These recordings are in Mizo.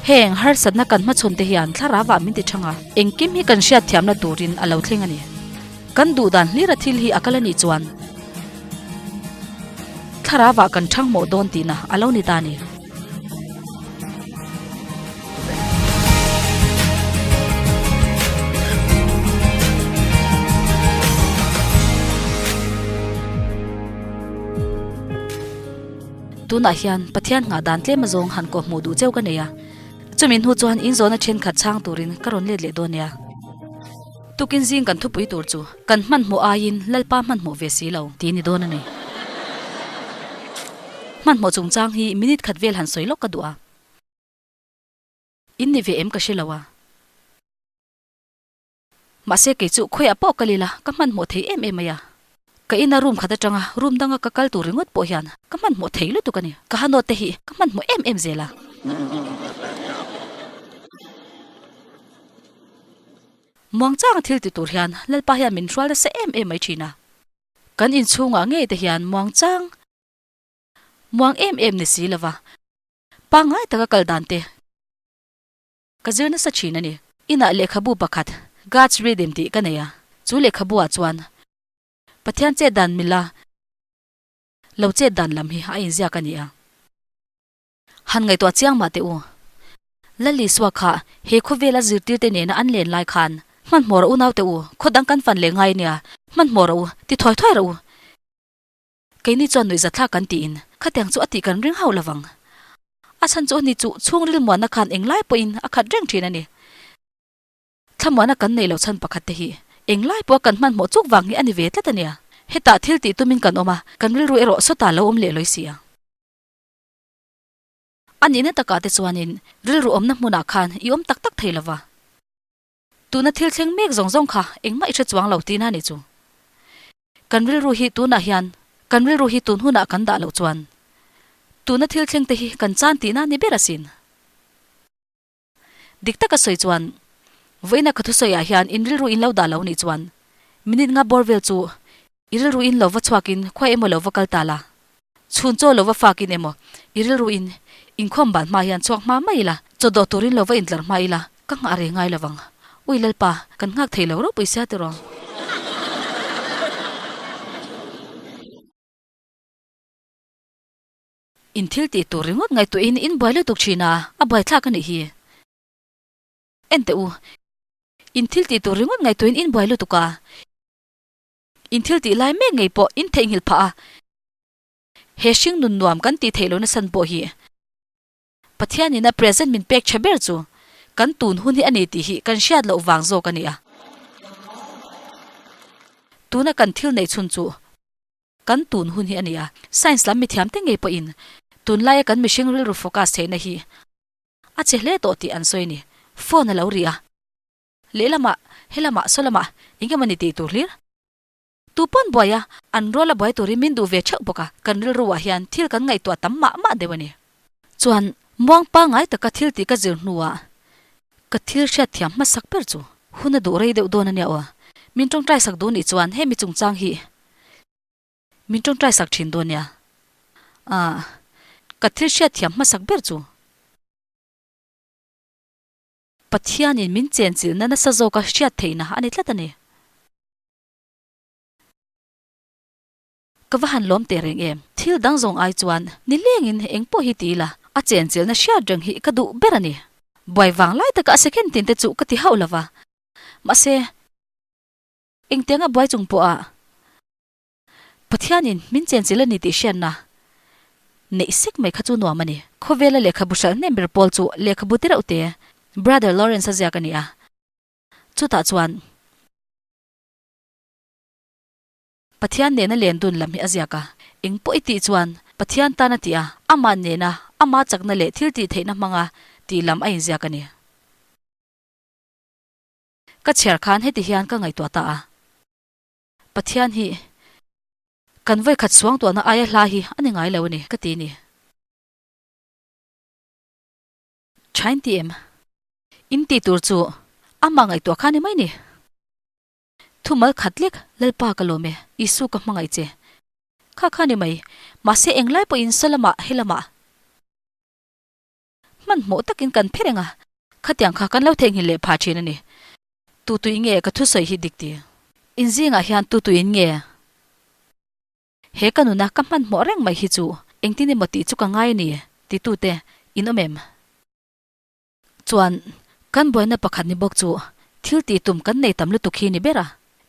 Heng harsatna kan hmachhawn te hian thlarauah min ti thang a, engkim hi kan hriatthiamna turin a lo thleng a ni. Kan duh dan hlira thil hi a kal a nih chuan thlarauah kan thang mawh dawn tihna a lo ni ta a ni. Tunah hian Pathian nghah dan tlem azawng han kawh hmuh duh cheu ka nei a, chumi hnu chuan in zawhna thenkhat chhang turin ka rawn let leh dawn nia. Tukin zing kan thupui tur chu kan hmanhmawh aiin Lalpa hmanhmawh ve si lo tih ni dawn a ni. Hmanhmawh chungchang hi minute khat vel han sawi lawk ka duh a. In ni ve em ka hre lo a. Mahse kei chu khawiah pawh kal ila ka hmanhmawh thei em em mai a. Ka ina room khat atanga room danga ka kal tur ringawt pawh hian ka hmanhmawh thei lutuk a ni. Ka hanawt te hi ka hmanhmawh em em zel a. Muangchanga thil ti tur hian Lalpa hian min hrual nasa em em mai thin a. Kan inchhungah ngei te hian muangchang muang em em ni si lova pangngai taka kal dan te ka zir nasa thin a ni. Inah lehkhabu pakhat God's Rhythm tih ka nei a, chu lehkhabu ah chuan Pathian chet dan mila lo chet dan lam hi a inziak a ni a. Han ngaihtuah chiang mah teh u. Lal Isua kha he khawvela zirtirte nena an len lai khan, Hmanhmawh rawh u naute u, khaw dang kan fan leh ngai ania, hmanhmawh rawh u, ti thuai thuai rawh u. Keini chuan nuihza thlak kan tiin khatiang chu a tih kan ring hauh lovang. A chhan chu ani chu chhungril muanna khan englai pawhin a khat reng thin a ni. Thlamuana kan neih loh chhan pakhat te hi englai pawha kan hmanhmawh chuk vang hi a ni ve tlat ania. Hetah thil tih tumin kan awm a, kan rilru erawh sawtah lo awm leh lawi si a. A nihna takah te chuanin rilru awmna hmunah khan i awm tak tak thei lova. Tuna thil thleng mek zawng zawng kha engmah i hre chuang lo tihna a ni chu. Kan rilru hi tunah hian kan rilru hi tun hunah kan dah loh chuan tuna thil thleng te hi kan chan tihna a ni ber asin. Dik taka sawi chuan vawiina ka thusawiah hian in rilru in lo dah lo nih chuan minute nga bawr vel chu i rilru in lo va chhuakin khuai emaw lo va kal ta la. Chhun chaw lo va fakin emaw i rilru in inkhawm ban hma hian chhuak hma mai ila, chaw dawh turin lo va intlar hma ila ka nghah rei ngai lovang. Ui Lalpa, kan nghak thei lo ropui sia tiraw? In thil tih tur ringawt ngaihtuahin in buai lutuk thin a, a buaithlak a nih hi. En teh u, in thil tih tur ringawt ngaihtuahin in buai lutuk a, in thil tih lai mek ngei pawh in theihnghilh phah a, he hring nun nuam kan tih theih lohna san pawh hi Pathianin a present min pek tha ber chu kan tun hun hi a ni tih hi kan hriat loh vang zawk a ni a. Tuna kan thil neih chhun chu Kan tun hun hi a ni a, science lam mithiam te ngei pawhin tunlaia kan mihring rilru focus theihna hi a che hle tawh tih an sawi a ni. Phone a lo ri a, lehlamah, helamah, sawlamah eng emaw ni tih tur hlir. Tu pawn buai a, an rual a buai turin min duh ve theuh bawk a, kan rilruah hian thil kan ngaihtuah tam mah mah deuh a ni. Chuan muang pangngai taka thil tih ka zir hnuah ka thil hriatthiam hmasak ber chu hun a duh rei deuh dawn a nia aw. Min tawngtai sak duh nih chuan hemi chungchang hi Min tawngtai sak thin dawn nia. Ahh, ka thil hriatthiam hmasak ber chu. Pathianin min chenchilhna nasa zawka hriat theihna a ni tlat a ni. Ka va han lawm teh reng em? Thil dang zawng ai chuan nilengin eng pawh hi ti ila, a chenchilhna hriat reng hi ka duh ber a ni. Buai vang lai taka a second tin te chu ka ti hauh lova. Mahse, Engtianga buai chung pawha Pathianin min chenchilh a ni tih hriatna neih sek mai kha chu nuam a ni. Khawvela lehkhabu hralh hnem ber pawl chu lehkhabu te reuh te Brother Lawrence a ziak a ni a, chutah chuan Pathian nena len dun lam hi a ziak a, eng pawh i tih chuan Pathian tan a ti a, amah nena ama chakna leh thil tih theihna hmanga tih lam a inziak a ni. Ka chhiar khan heti hian ka ngaihtuah ta a, Pathian hi kan vawikhat suang tuahna aia hla hi a ni ngai lo a ni ka ti ni. Thain ti em? In tih tur chu amah ngaihtuah kha ni mai ni. Thumal khat lek Lalpa ka lawm e, Isu ka hmangaih che. Kha kha ni mai, mahse englai pawhin saw lamah helamah. hmanhmawh takin kan phe reng a, khatiang kha kan lo theihnghilh leh phah thin a ni. Tu tui nge ka thusawi hi dik ti? In zingah hian tu tuiin nge? He ka nuna ka hmanhmawh reng mai hi chu engtin emaw tih chu ka ngai a ni titute in awm em? Chuan kan buaina pakhat ni bawk chu thil tih tum kan nei tam lutuk hi ni ber a,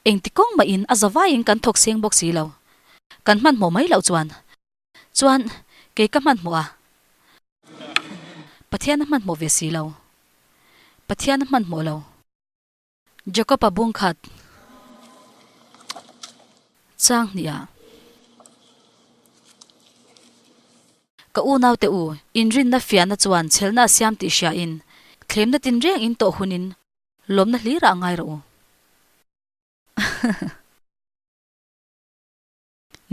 engti kawng mahin a zavaiin kan thawk seng bawk si lo. Kan hmanhmawh mai loh chuan chuan kei ka hmanhmawh a, Pathian a hmanhmawh ve si lo. Pathian a hmanhmawh lo. Jakob-a bungkhat chang hnih ah. Ka unaute u, inrinna fiahna chuan chhelna a siam tih hriain, thlemna tinreng in tawh hunin lawmna hlirah ngai rawh u.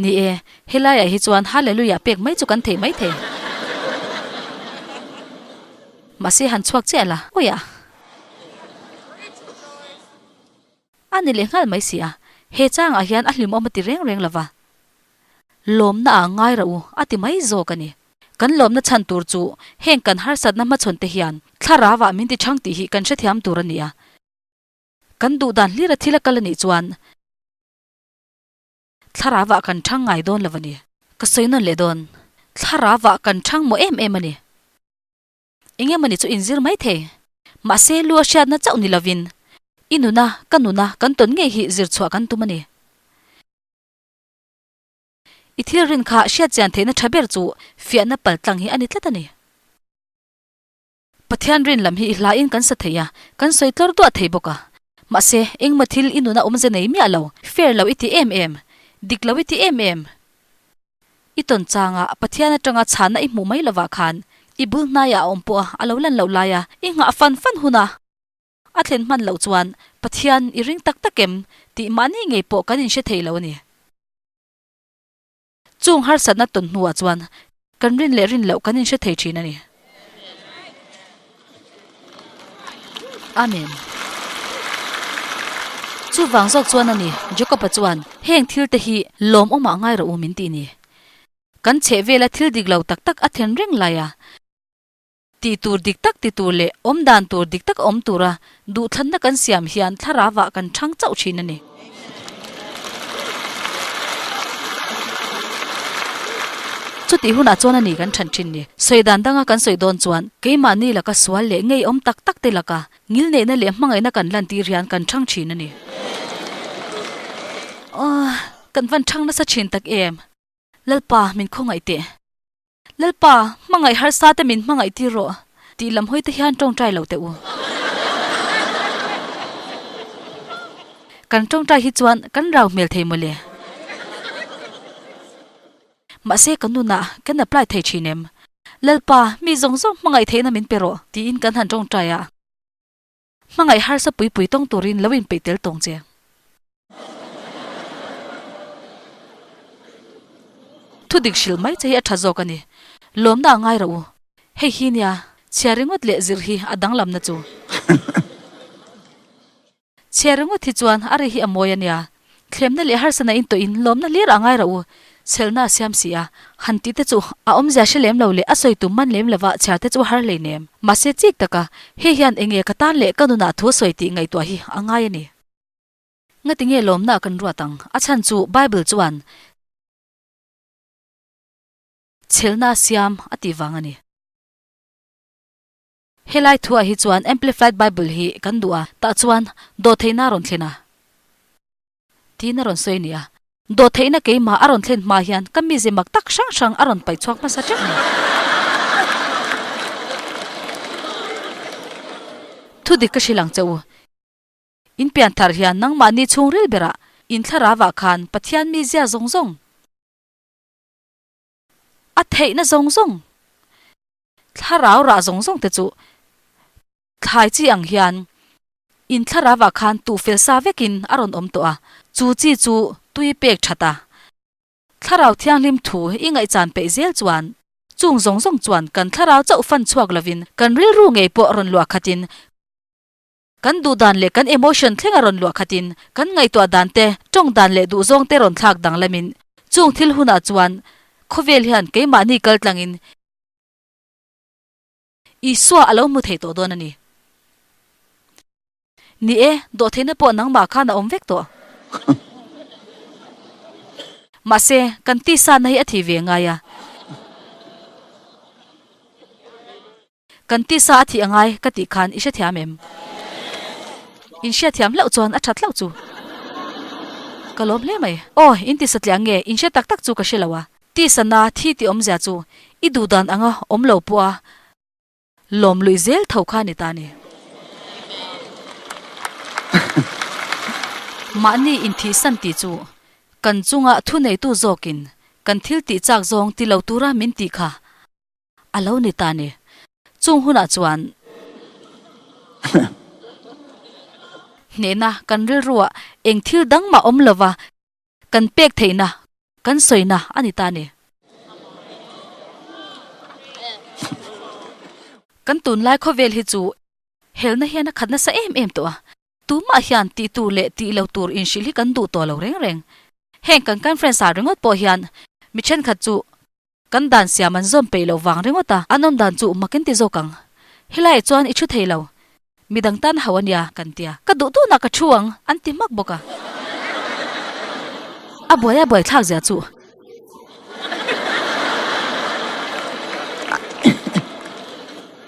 Ni e, helaiah hi chuan Hallelujah pek mai chu kan thei mai thei. Mahse han chhuak chiah la, awiah! A ni leh nghal mai si a, he changah hian a hlimawm a ti reng reng lo va. Lawmna ah ngai rah u a ti mai zawk a ni. Kan lawmna chhan tur chu heng kan harsatna hmachhawn te hian thlarau ah min ti chhang tih hi kan hrethiam tur a ni a. Kan duhdan hlir a thil a kal a nih chuan Thlarau ah kan thang ngai dawn lo a ni. Ka sawi nawn leh dawn. Thlarau ah kan thang maw em em a ni. Eng emawni chu inzir mai thei. Mahse lu a hriatna chauh ni lovin i nuna ka nuna kan tawn ngei hi zir chhuah kan tum a ni. I thil rin kha hriat chian theihna tha ber chu fiahna paltlang hi a ni tlat a ni. Pathian rin lam hi i hlain kan sa thei a, kan sawi tlawr duah thei bawk a. Mahse, engmaw thil i nuna awmze nei miah lo, fair lo i ti em em, dik lo i ti em em. I tawn changa Pathian atanga chhanna i hmuh mai lovah khan i bul hnaiah a awm pawh a, a lo lan loh laia i nghah fan fan huna a thlen hman loh chuan Pathian i ring tak tak em tih mahni ngei pawh kan inhre thei lo a ni. Chung harsatna tawn hnuah chuan kan rin leh rin loh kan inhre thei thin a ni. Amen. Chuvang zawk chuan a ni, Jakob-a chuan heng thil te hi lawmawmah ngai rawh u min tih ni. Kan chheh vela thil dik lo tak tak a then reng lai a. Tih tur dik tak ti tur leh awm dan tur dik tak awm tura duhthlanna kan siam hian thlarauah kan thang chauh thin a ni. Chutih hunah chuan a ni kan than thin ni. Sawi dan danga kan sawi dawn chuan keimahni laka sual leh ngeiawm tak tak te laka ngilneihna leh hmangaihna kan lantir hian kan thang thin a ni. Aw, kan van thang nasa thin tak em! Lalpa, min khawngaih teh. Lalpa, hmangaih harsa te min hmangaih tir rawh tih lam hawi te hian tawngtai lo teh u. Kan tawngtai hi chuan kan rau hmel thei mawle. Mahse ka nunah kan apply thei thin em? Lalpa, mi zawng zawng hmangaih theihna min pe rawh tiin kan han tawngtai a. Hmangaih harsa pui pui tawng turin lo inpeih tel tawng che. Thu dik hrilh mai che hi a tha zawk a ni. Lawmna a ngai rawh u. Hei hi nia, chhiar ringawt leh zir hi a danglamna chu. Chhiar ringawt hi chuan a ri hi a mawi a nia. Thlemna leh harsana in tawhin lawmna hlir a ngai rawh u. Chhelna a siam si a, han tih te chu a awmzia hre lem lo leh a sawi tum man lem lova chhiar te chu a har hlei nem. Mahse chik taka hei hian enge ka tan leh ka nunah thu a sawi tih ngaihtuah hi a ngai a ni. Ngati nge lawmna kan ruat ang? A chhan chu Bible chuan chhelna a siam a tih vang a ni. Helai thuah hi chuan Amplified Bible hi kan duh a, tah chuan dawhtheihna a rawn thlen a. Tiin a rawn sawi a ni a. Dawhtheihna keimah a rawn thlen hma hian ka mize mak tak hrang hrang a rawn paih chhuak hmasa teuh mai. Thudik ka hrilh ang che u. In pianthar hian nangmahni chhungril berah in thlarauah khan Pathian mizia zawng zawng, A theihna zawng zawng, thlarau rah zawng zawng te chu thlai chi ang hian in thlarauah khan tuh fel sa vekin a rawn awm tawh a, chu chi chu tui pek that a. Thlarau thianghlim thu i ngaihchan peih zel chuan chung zawng zawng chuan kan thlarau chauh fan chhuak lovin kan rilru ngei pawh rawn luah khatin Kan duh dan leh kan emotion thleng a rawn luah khatin kan ngaihtuah dan te, tawng dan leh duhzawng te rawn thlak danglamin chung thil hunah chuan khawvel hian keimahni kal tlangin Isua a lo hmu thei tawh dawn a ni. Ni e, dawhtheihna pawh nangmah khan a awm vek tawh. Mahse, kan tisa-na hi a thih ve ngai a. Kan tisa a thih a ngai ka tih khan i hrethiam em? In hriatthiam hlauh chuan a that hlauh chu. Ka lawm hle mai. Aw, in ti satliah nge? In hre tak tak chu ka hre lo a. Tisa na thi tih awmzia chu i duh dan anga awm lo pawh a lawm luih zel tho kha ni ta ni. Mahni inthihsan tih chu kan chunga thuneitu zawkin kan thil tih chak zawng ti lo tura min tih kha A lo ni ta ni. Chung hunah chuan hnehna kan rilruah eng thil dang mah awm lova kan pek theihna kan sawina a ni ta ni. Kan tunlai khawvel hi chu helna hian a khat nasa em em tawh a. Tumah hian tih tur leh tih lo tur inhrilh hi kan duh tawh lo reng reng. Heng kan conference ah ringawt pawh hian mi thenkhat chu Kan dan siam an zawm peih loh vang ringawt a, an awm dan chu mak in ti zawk ang. Helaiah chuan i thu thei lo, midang tan hauh a nia kan tia, ka duh tunah ka thu ang an ti hmak bawk a. A buai a buai thlak zia chu.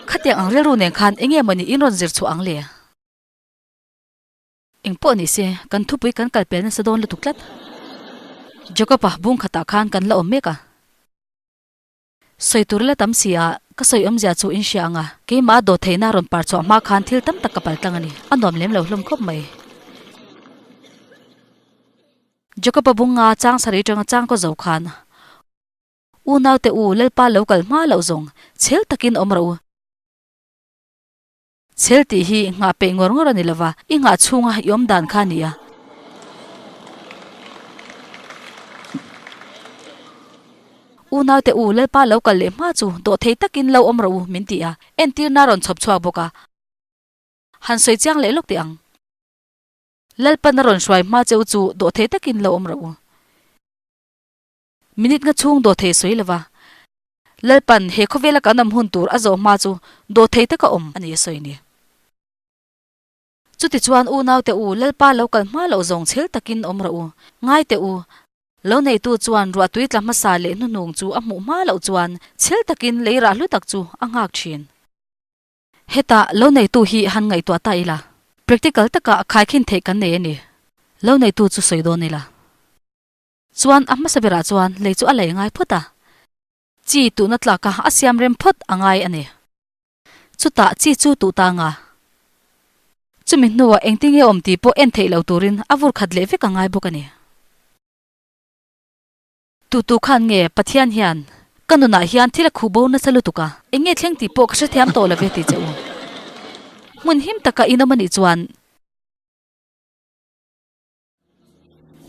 Khatiang ang rilru nen khan enge mawni in rawn zir chhuah ang le? Eng pawh ni se, kan thupui kan kal pel nasa dawn lutuk tlat. Jacob-a bung khatah khan kan la awm mek a. Sawi tur la tam si a, ka sawi awmzia chu in hria ang a, keimah a dawt theihna rawn par chhuah hma khan thil tam tak ka pal tlang a ni. A nuam lem lo hlawm khawp mai. Jacob-a bunga chang sarih atanga chang kaw zo khan, Unaute u, Lalpa lo kal hma loh zawng, chhel takin awm rawh u. Chhel tih hi nghah peih ngawr ngawr a ni lova, i nghah chhunga i awm dan kha a ni a. Unaute u, Lalpa lo kal leh hma chu dawhthei takin lo awm rawh u, min ti a, entirna a rawn chhawp chhuak bawk a. Han sawi chiang leh lawk teh ang. Lalpan a rawn hruai hma che u chu dawhthei takin lo awm rawh u. Minute nga chhung dawhthei sawi lova, Lalpan he khawvela kan awm hun tur a zawh hma chu dawhthei taka awm a ni a sawi ni. Chutichuan unaute u, Lalpa lo kal hma loh zawng chhel takin awm rawh u. Ngai teh u, lo neitu chuan ruahtui tla hmasa leh hnuhnung chu a hmuh hma loh chuan chhel takin lei rah hlu tak chu a nghak thin. Hetah lo neitu hi han ngaihtuah ta ila, practical taka khaikhin theih kan nei a ni. Lo neitu chu sawi dawn ila. Chuan a hmasa berah chuan lei chu a lei ngai phawt a, chi tuhna tlaka a siam rem phawt a ngai a ni. Chutah chi chu tuh ta anga, chumi hnuah engtinge awm tih pawh en theih loh turin a vur khat leh vek a ngai bawk a ni. Tu tu khan nge Pathian hian ka nunah hian thil a khuh bo nasa lutuk a, eng nge thleng tih pawh ka hrethiam tawh lo ve tih che u. Hmun him taka in awm a nih chuan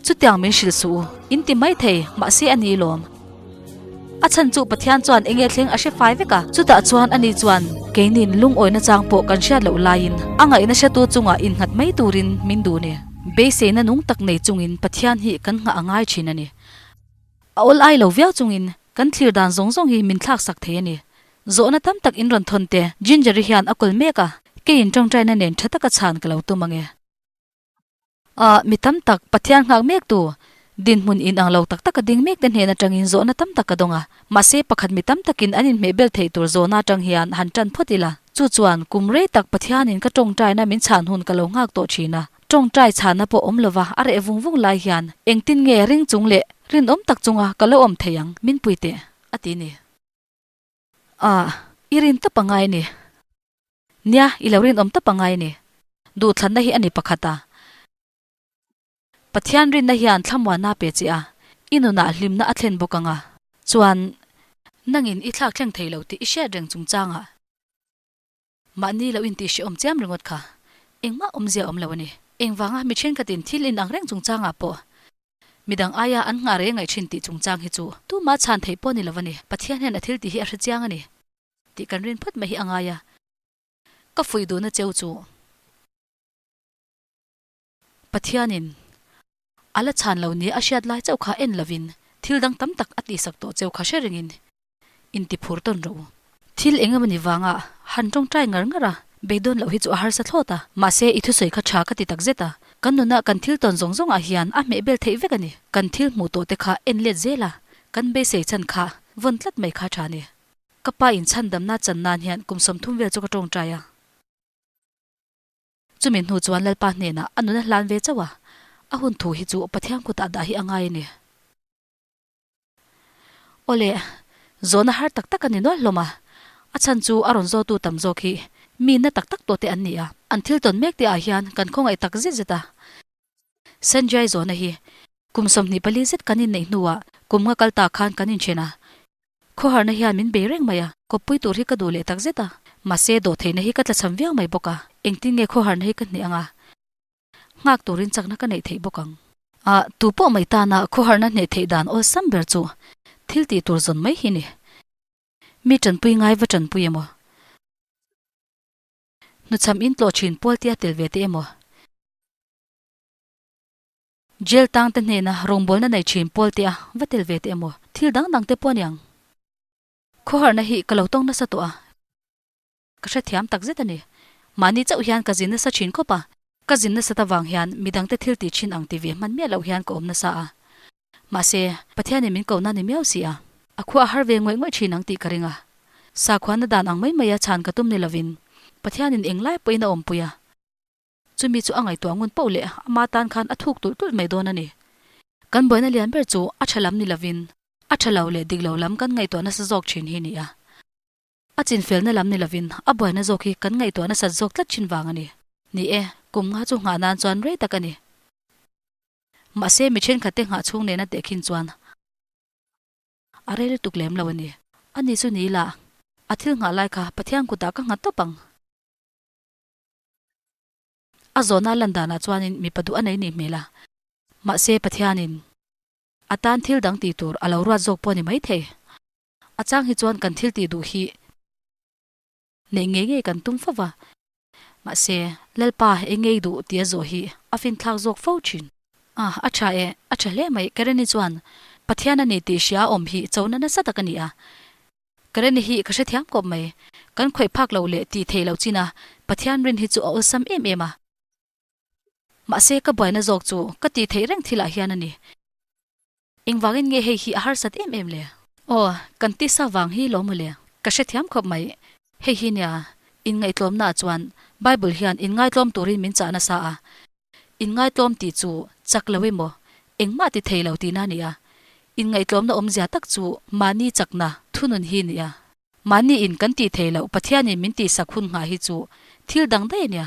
chutiang min hrilh suh u, in ti mai thei, mahse a ni lawm. A chhan chu Pathian chuan eng nge thleng a hre fai vek a, chutah chuan ani chuan keinin lungawina chang pawh kan hriat loh laiin a ngaihna hretu chungah innghat mai turin min duh ni. Beiseina nung tak nei chungin Pathian hi kan nghah a ngai thin a ni. A awl ai lo viau chungin kan thlir dan zawng zawng hi min thlak sak thei a ni. Zawhna tam tak in rawn thawn te Ginger-i hian a kawl mek a, keiin tawngtaina nen tha taka chhan ka lo tum ange. A, mi tam tak Pathian nghak mek tu, dinhmun in ang lo tak taka ding mek te hnen atangin zawhna tam tak ka dawng a, mahse pakhat mi tam takin an inhmeh bel theih tur zawhna atang hian han tan phawt ila. Chu chuan kum rei tak Pathianin ka tawngtaina min chhan hun ka lo nghak tawh thin a. Tawngtai chhana pawh awm lova a reh vung vung lai hian engtin nge ring chung leh rinawm tak chunga ka lo awm thei ang, min pui teh, a ti ni. A, i rin tawp a ngai ni. Nia, i lo rinawm tawp a ngai ni. Duhthlanna hi a ni pakhat a. Pathian rinna hian thlamuanna a pe che a, i nunah hlimna a thlen bawk ang a. Chuan, nangin i thlak thleng thei lo tih i hriat reng chungchangah Mahni lo intih hrehawm chiam ringawt kha engmah awmzia awm lo a ni. Engvanga mi thenkhatin thil inang reng chungchangah pawh midang aia an nghah reng ngaih thin tih chungchang hi chu tumah chhan theih pawh ni lo a ni. Pathian hian a thil tih hi a hre chiang a ni tih kan rin phawt mai hi a ngai a. Ka fuih duhna cheu chu Pathianin a la chhan lo nia a hriat lai chauh kha en lovin thil dang tam tak a tihsak tawh cheu kha hre rengin intiphur tawn rawh u. Thil eng emawni vanga han tawngtai ngar ngar a, beidawn loh hi chu a harsa thlawt a. Mahse, i thusawi kha tha ka ti takzet a. Kan nuna kan thil tawn zawng zawngah hian a hmeh bel theih vek a ni. Kan thil hmuh tawh te kha en let zel a, kan beisei chhan kha vawn tlat mai kha tha a ni. Ka pa in chhandamna chan nan hian kum 30 vel chu ka tawngtai a. Chumi hnu chuan Lalpa hnenah a nun a hlan ve chauh a, a hun thu hi chu Pathian kutah dah hi a ngai a ni. Awle, zawhna har tak tak a ni nual hlawm a, a chhan chu a rawn zawtu tam zawk hi mi na tak tak tawh te an ni a, an thil tawn mek te ah hian kan khawngaih tak zet zet a. Sanjay zawhna hi kum 24 zet kan inneih hnuah kum nga kal ta khan kan inthen a, khawharna hian min bei reng mai a, kawppui tur hi ka duh leh tak zet a, mahse dawhtheihna hi ka tlachham viau mai bawk a, engtin nge khawharna hi ka hneh ang a? Nghak turin chakna ka neih theih bawk ang. A, tu pawh mai tana khawharna hneh theih dan awlsam ber chu thil tih tur zawn mai hi ni. Mi tanpui ngai va tanpui emaw? Hnuchham in tlawh thin pawl tia tel ve te emaw? Jail tang te hnena rawngbawlna nei thin pawl tia va tel ve te emaw? Thil dang dang te pawh a niang. Khawharna hi ka lo tawng nasa tawh a. Ka hrethiam tak zet a ni. Mahni chauh hian ka zin nasa thin khawp a, ka zin nasat avang hian midangte thil tih thin ang ti ve hman miah loh hian ka awm nasa a. Mahse, Pathianin min kohna ni miau si a, a khua a har ve ngawih ngawih thin ang tih ka ring a. Sakhuana dan ang mai maia chhan ka tum ni lovin, Pathianin englai pawhin a awmpui a. Chumi chu a ngaihtuah ngun poh leh ama tan khan a thuk tulh tulh mai dawn a ni. Kan buaina lian ber chu a tha lam ni lovin, a tha lo leh dik lo lam kan ngaihtuah nasa zawk thin hi ni a. A chinfelna lam ni lovin a buaina zawk hi kan ngaihtuah nasat zawk tlat thin vang a ni. Ni e, kum nga chu nghah nan chuan rei tak a ni. Mahse, mi thenkhatte nghah chhung nena tehkhin chuan a rei lutuk lem lo a ni. Ani chu ni ila, a thil nghah lai kha Pathian kutah ka nghat tawp ang. A zawhna lan danah chuanin mipa duh a nei nih hmel a. Mahse, Pathianin a tan thil dang tih tur a lo ruat zawk pawh a ni maithei. A chang hi chuan kan thil tih duh hi neih ngei ngei kan tum fo va, mahse Lalpa eng ngei duh tih a zawh hi a finthlak zawk fo thin. A, a tha e, a tha hle mai, Kareni chuan Pathian a ni tih hria a awm hi chona nasa tak a ni a. Kareni hi ka hrethiam kawp mai, kan khawih phak lo leh tih theih loh chin a Pathian rin hi chu a awlsam em em a. Mahse ka buaina zawk chu ka tih theih reng thilah hian a ni. Engvangin nge hei hi a harsat em em le? Aw, kan tisa vang hi lo maw le? Ka hrethiam khawp mai. Hei hi nia, inngaihtlawmnaah chuan Bible hian inngaitlawm turin min chah nasa a. Inngaitlawm tih chu chak lo emaw, engmah ti thei lo tihna a ni a. Inngaihtlawmna awmzia tak chu mahni chakna thunun hi nia. Mahni in kan tih thei loh Pathianin min tihsak hun nghah hi chu thil dang daih a nia.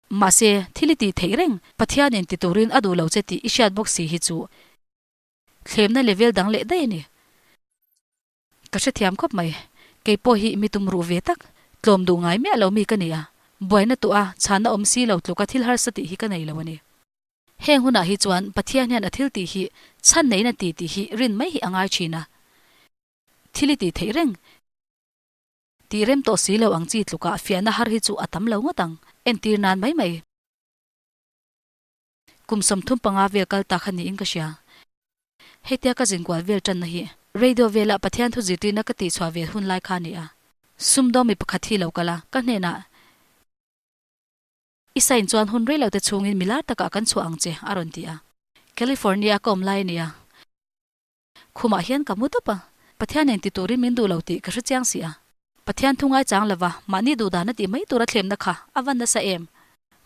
Mahse, thil i tih theih reng, Pathianin ti turin a duh lo che tih i hriat bawk si hi chu thlemna level dang leh daih a ni. Ka hrethiam khawp mai, kei pawh hi mi tum ruh ve tak, tlawm duh ngai miah lo mi ka ni a, buaina tuah a chhanna awm si lo tluka thil harsa tih hi ka nei lo a ni. Heng hunah hi chuan Pathian hian a thil tih hi chhan neiin a ti tih hi rin mai hi a ngai thin a, thil i tih theih reng, Tih rem tawh si lo ang chi tlukah fiahna har hi chu a tam lo ngawt ang, entir nan mai mai. Kum 35 vel kal ta kha niin ka hria. Hetia ka zinkual vel tanna hi radio vela Pathian thu zirtirna ka tihchhuah ve hun lai kha a ni a. Sumdawng mi pakhat hi lo kal a, ka hnenah, I sign chuan hun rei lo te chhungin mi lar takah kan chhuah ang che, a rawn ti a. California ka awm lai a ni a. Khumah hian ka mu tawp a, Pathian eng ti turin min duh lo tih ka hre chiang si a. Pathian thu ngaichang lova mahni duhdan a tih mai tura thlemna kha a van nasa em?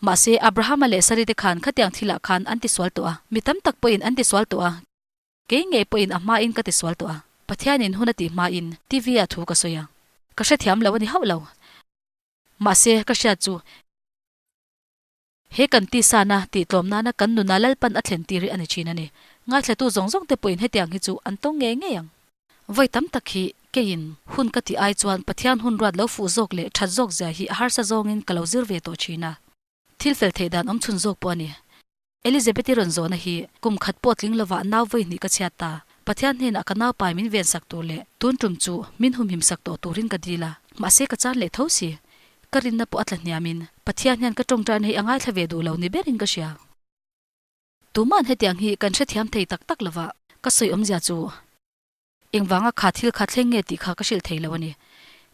Mahse, Abrahama leh Sari te khan khatiang thilah khan an tisual tawh a, mi tam tak pawhin an tisual tawh a, kei ngei pawhin a hmain ka tisual tawh a. Pathianin hun a tih hmain TV-ah thu ka sawi a, ka hrethiam lo a ni hauh lo. Mahse, ka hriat chu. He kan tisana tih tlawm nana kan nuna Lalpan a thlen tir hi a ni thin a ni. Ngaithlatu zawng zawng te pawhin hetiang hi chu an tawng ngei ngei ang. Vawi tam tak hi keiin hun ka tih ai chuan Pathian hun ruat lo fuh zawk leh that zawk zia hi a harsa zawngin ka lo zir ve tawh thin a. Thil fel theih dan awm chhun zawk pawh a ni. Elizabeth-i rawn zawhna hi kum khat pawh tling lovah nau vawi hnih ka chhiat ta. Pathian hnenah ka nau pai min ven sak tur leh tun tum chu min humhim sak tawh turin ka dil a. Mahse ka chan leh tho si. Ka rinna pawh a tla hniamin Pathian hian ka tawngtaina hi a ngaithla ve duh lo ni berin ka hria. Tuma'n hetiang hi kan hrethiam thei tak tak lova ka sawi awmzia chu. Engvanga kha thil kha thleng nge tih kha ka hrilh thei lo a ni.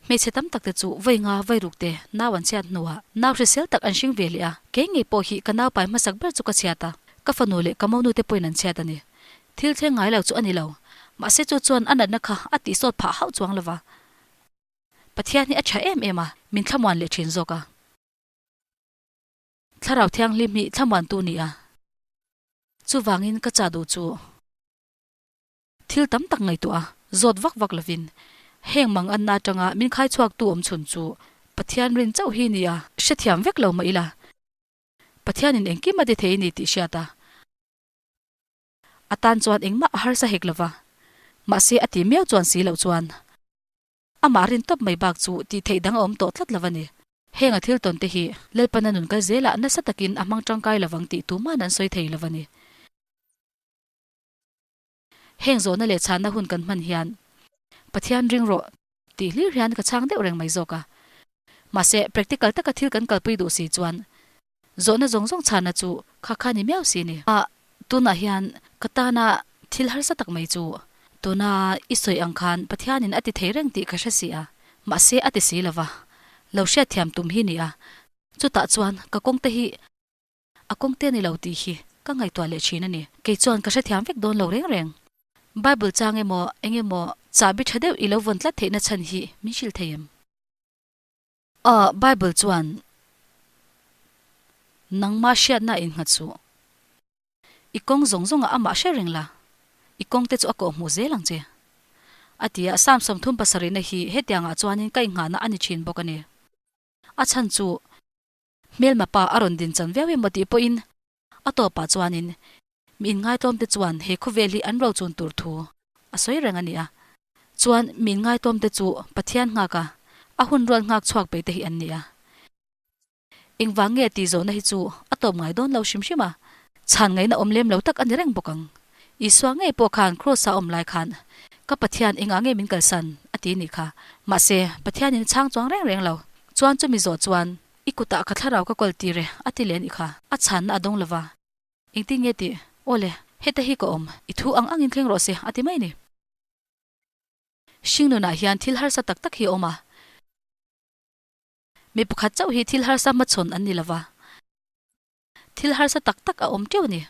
Hmeichhe tam tak te chu vawi nga vawi ruk te nau an chhiat hnuah nau hrisel tak an hring ve leh a, kei ngei pawh hi ka nau pai hmasak ber chu ka chhiat a, ka fanu leh ka monu te pawhin an chhiat a ni. Thil thleng ngai lo chu a ni lo, mahse chu chuan a natna kha a tihsawt phah hauh chuang lo va. Pathian hi a tha em em a, min thlamuan leh thin zawk a. Thlarau Thianghlim hi thlamuantu ni a, chuvangin ka cha duh chu. Thil tam tak ngaihtuah a, zawt vak vak lovin, heng mang anna atanga min khai chhuaktu awm chhun chu Pathian rin chauh hi nia hrethiam vek lo mah ila, Pathianin engkim a ti thei ni tih hriat a, a tan chuan engmah a harsa hek lova, mahse a ti miau chuan si loh chuan amah rin tawp mai bak chu tih theih dang a awm tawh tlat lo a ni. Heng a thil tawn te hi Lalpana nun kal zelah nasa takin a hmang tangkai lovang tih tuman an sawi thei lo a ni. Heng zawhna leh chhanna hun kan hman hian Pathian ring rawh tih hlir hian ka chhang deuh reng mai zawk a. Mahse, practical taka thil kan kalpui duh si chuan zawhna zawng zawng chhanna chu kha kha ni miau si ni. A, tunah hian ka tana thil harsa tak mai chu tuna i sawi ang khan Pathianin a ti thei reng tih ka hre si a, mahse a ti si lo va, lo hriatthiam tum hi ni a. Chutah chuan ka kawngte hi A kawng te a ni lo tih hi ka ngaihtuah leh thin a ni. Kei chuan ka hrethiam vek dawn lo reng reng. Bible chang emaw eng emaw chahbi tha deuh i lo vawn tlat theihna chhan hi min hrilh thei em? Aw, Bible chuan nangmah hriatna innghat suh. I kawng zawng zawngah amah hre reng la, i kawng te chu a kawhhmuh zel ang che. A ti a, Psalm 37 na hi hetiangah chuanin ka inghahna a ni thin bawk a ni. A chhan chu Hmelma pa a rawn din chan viau emaw tih pawhin a tawpah chuanin mi inngaitawm te chuan he khawvel hi an rochun tur thu a sawi reng a ni a. Chuan mi inngaitawm te chu Pathian nghak a, a hun rual nghak chhuak peih te hi an ni a. Engvang nge tih zawhna hi chu a tawp ngai dawn lo hrim hrim a, chhan ngaihna awm lem lo tak a ni reng bawk ang. Isua ngei pawh khan Kraws-a awm lai khan, Ka Pathian engah nge min kalsan? a ti nih kha. Mahse, Pathianin a chhang chuang reng reng lo. Chuan chumi zawh chuan, I kutah ka thlarau ka kawl tir e, a ti leh anih kha. A chhanna a dawng lova. Engtin nge tih? Aw le, heta hi ka awm. I thu ang angin thleng rawh se, a ti mai ni. Hringnunah hian thil harsa tak tak hi a awm a. Mi pakhat chauh hi thil harsa hmachhawn an ni lova. Thil harsa tak tak a awm teuh a ni.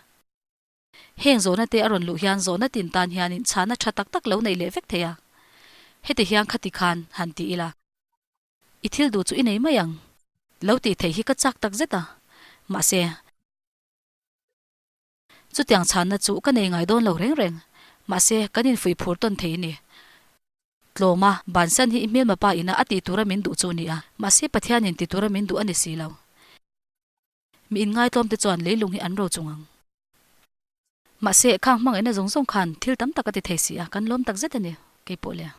Heng zawhna te a rawn luh hian zawhna tin tan hianin chhana tha tak tak lo neih leh vek thei a. Heti hian khati khan han ti ila. I thil duh chu i nei mai ang. Lo tih theih hi ka chak tak zet a. Mahse, chutiang chhanna chu ka nei ngai dawn lo reng reng. Mahse, kan infuih phur tawn thei a ni. Tlawma, bansan hi i hmelma pa ina a tih tura min duh chu a ni a. Mahse, Pathianin ti tura min duh a ni si lo. Mi inngaitlawm te chuan leilung hi an ro chung ang. Mahse, khang hmangaihna zawng zawng khan thil tam tak a ti thei si a, kan lawm tak zet a ni, keipawh le.